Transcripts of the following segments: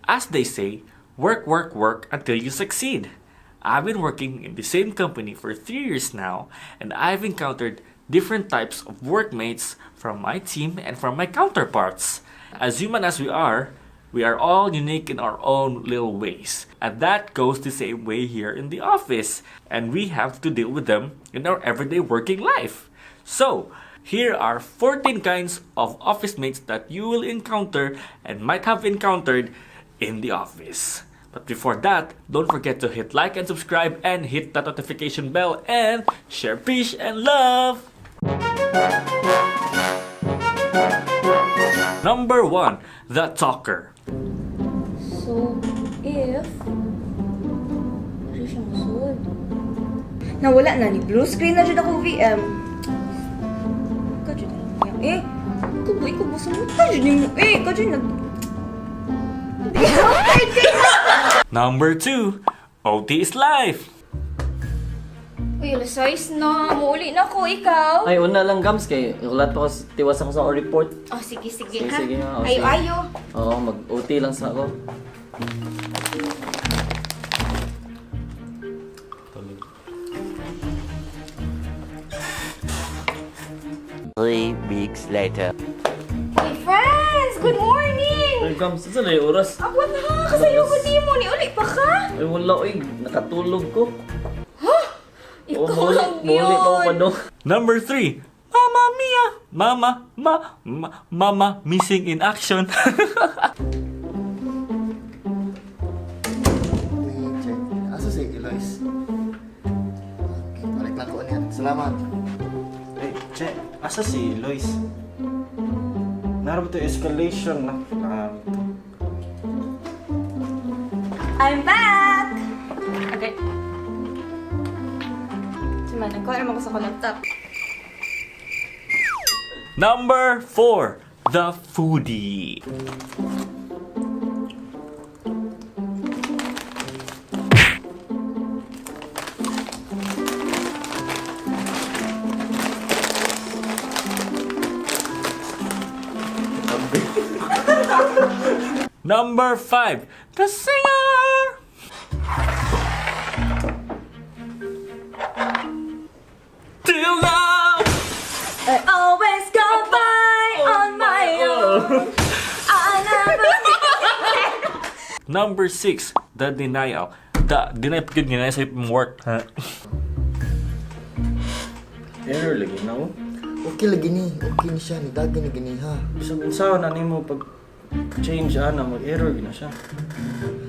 As they say, work, work, work until you succeed. I've been working in the same company for 3 years now, and I've encountered different types of workmates from my team and from my counterparts. As human as we are all unique in our own little ways. And that goes the same way here in the office. And we have to deal with them in our everyday working life. So, here are 14 kinds of office mates that you will encounter and might have encountered in the office. But before that, don't forget to hit like and subscribe and hit that notification bell and share peace and love! Number 1, the talker. So, if ano siya musod? Nawala na ni blue screen na jud ako VM. Kajud niya. Eh, kuboy ko busa mo ta jud nimo. Eh, kajud nag Number 2, OT is life. Uy, alas 6 na. Muuli na ko, ikaw. Ay, una lang gams kay ulat pa ko tiwas ako sa akong report. Oh, sige, sige, Sige, ha? sige, oh, Ayo, sige. Ayo. Oo, mag-OT lang sa ako. 3 weeks later. Uy, friends! Good morning! Ay, gams, saan na yung oras? Abot na, kasayo ko di mo. Ni uli pa ka? Ay, wala, oy, nakatulog ko. Ikaw Oo, lang muli pa ako yun. pa dong. Number 3, Mama Mia! Mama, ma, ma, mama missing in action. Ni check. Asa si Eloise? Okay, balik lang ko niya. Salamat. Ay, che, asa si Lois? Naroon to escalation na. Kailangan to. I'm back! Okay. Sima, nagkuha naman ko sa akong laptop. Number 4, the foodie. Number 5, the singer. Till now. I always go by on my own. I never Number 6, the denial. The deny pag deny sa imong work. Ha? Error lagi na oh. Okay lagi ni. Okay ni siya. Ni dagan ni gini ha. Bisag unsa na nimo pag change ana mag-error gina siya.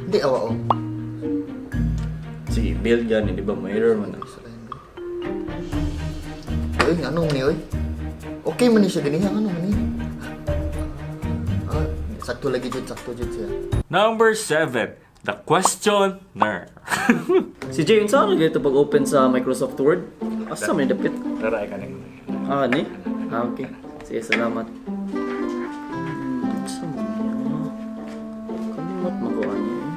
Hindi awa oh. Sige, build gani di ba mo error man na. Oy, anong ni oy? Okay man ni siya gani ha. Ano man ni? Ah, sakto lagi jud, sakto jud siya. Number 7, the questioner. Si Jay, unsa ka dito pag-open sa Microsoft Word? Asa may dapit? Tara ka ning. Ah, ni? Ah, okay. Sige, salamat. Unsa man niya? Kalimot man ko ani eh.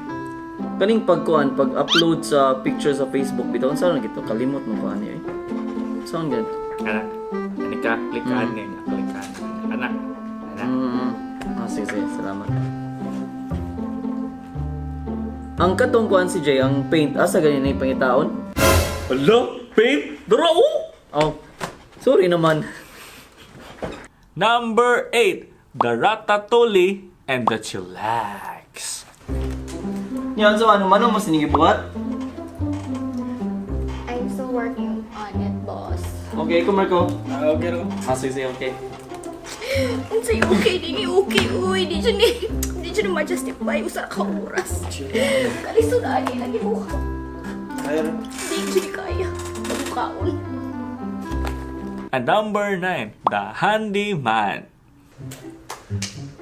Kaning pagkuan, pag-upload sa picture sa Facebook, bitaw unsa lang gito, kalimot man ko ani eh. Saan ganito? Ana. Ani ka click ani, click ani. Ana. Ana. Ah, sige, sige, salamat. Ang katong kuan si Jay, ang paint, asa ganyan na yung pangitaon? Hala, paint. Dara oh. Oh, sorry naman. Number 8, the ratatouille and the chillax. Yan, so ano, mano mo sinigibuhat? I'm still working on it, boss. Okay, ko Marco. Ah, okay ro. Ah, sige, sige, okay. Unsay okay, di ni okay, uy. Di siya ni, di siya na ma-justify. Usa ka oras. Kalisod ani, lagi mo ka. Kaya ro. Di siya ni kaya. Pagkaon. And number 9, the handyman.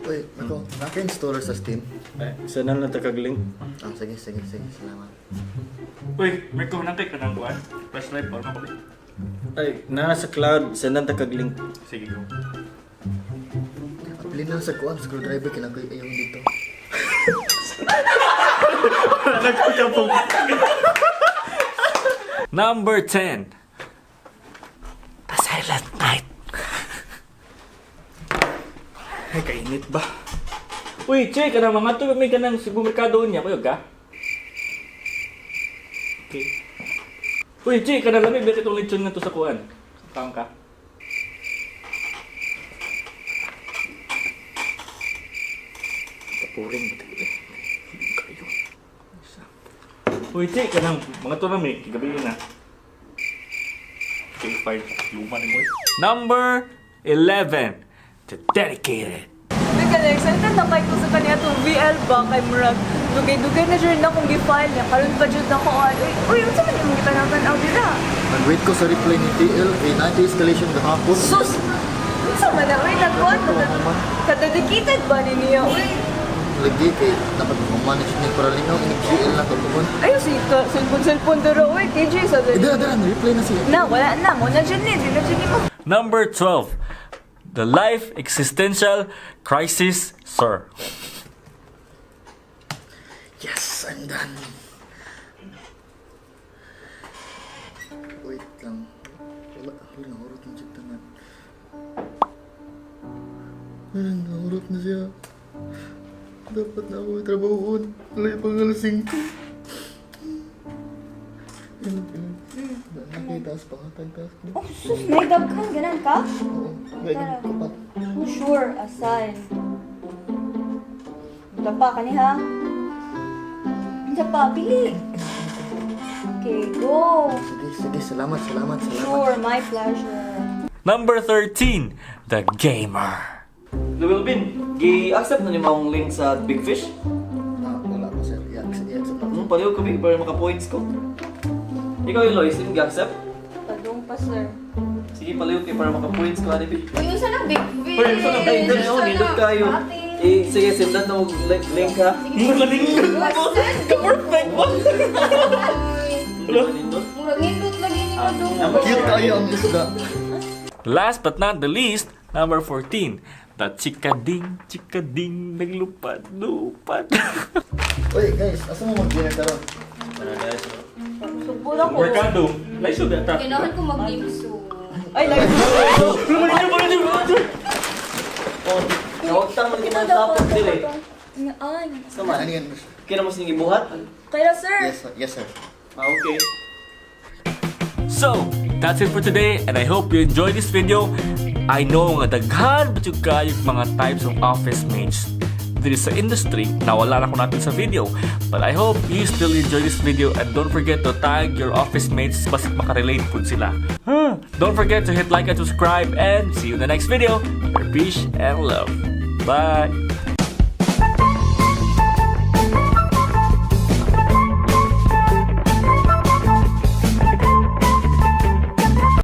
Uy, ako, naka-installer sa Steam. Ay, isa na lang ta kag link. Ah, sige, sige, sige. Salamat. Uy, Marco, nang kay kanang kuan? Flashlight pa ano Ay, naa sa cloud, sendan ta kag link. Sige go. Apilin na sa kuan, screwdriver kinakoy ayaw dito. Number 10, the silent night. Ay, kainit ba? Uy, che, kanang mga to may kanang Cebu Mercado niya kuyog ka? Okay. Uy, che, kanang lami ba itong lechon nga to sa kuan? Kaon ka? Tapuring ba tayo eh? Kayo. Isa. Uy, che, kanang mga to rami, gabi na. Okay, fine. Luma ni mo eh. Number 11. The dedicated. Teka lang, excited na kay ko sa kanya itong VL ba kay murag dugay-dugay na jud na akong gi-file niya karon pa jud na ko an. Uy, uy, unsa man imong gitanaw-tanaw dira? Nag-wait ko sa reply ni TL kay 90 escalation gahapon. Sus! Unsa man na uy nagkuan Ano, ka dedicated ba ni niya? Uy, Lagi kay dapat ma-manage ni para lingaw inig GL na to tuhon. ayo si ka cellphone cellphone dira uy, KJ sa Eh, diri. dira dira reply na siya. Na wala na mo na jud ni, di na jud ni mo. Number 12. The life existential crisis, sir. Yes, I'm done. Wait lang. Wala, wala, nahurot na siya tanan. Wala, nahurot na siya. Dapat na ako trabahoon. Wala yung pang alas 5. Nakitaas pa ka, taas ko. Oh, sus, may daghan ganan ka? Oo, ganyan ko pa. Oh, sure, assign. Unsa pa kani ha? Unsa pa pili? Okay, go. Sige, sige, salamat, salamat, salamat. Sure, my pleasure. Number 13. The gamer. Wilbin, gi-accept na ni mo ang link sa Big Fish? Ah, wala pa sir. I-accept, i-accept ako. Paliw ko bi para maka-points ko. Ikaw yung Lois, yung gi-accept? Padung pa, sir. Sige, paliw kay para maka-points ko ani bi. Uy, unsa na big fish? Uy, unsa na big Ay, no, nindot kayo. Eh, sige, sendan na mo link ha. Perfect one! Nindot. Murag nindot lagi ni Padung. Cute kayo ang isda. Last but not the least, number 14. The chikading, chikading, naglupad-lupad. Uy, guys, asa mo mag-dinner karon? Subo na ko. Mercado. Laiso data. Kailangan ko mag-dimso. Ay, lagi. Oh, nawagtang man ginatapos dili. Ay, Sama. Ano yan? Kaya mo sining gibuhat? kaya sir. Yes, sir. Yes, sir. Ah, okay. So, that's it for today and I hope you enjoyed this video. I know nga daghan ba jud kayo mga types of office mates diri sa industry na wala na ko natin sa video. But I hope you still enjoy this video and don't forget to tag your office mates basig makarelate pud sila. Huh. Don't forget to hit like and subscribe and see you in the next video. Peace and love. Bye!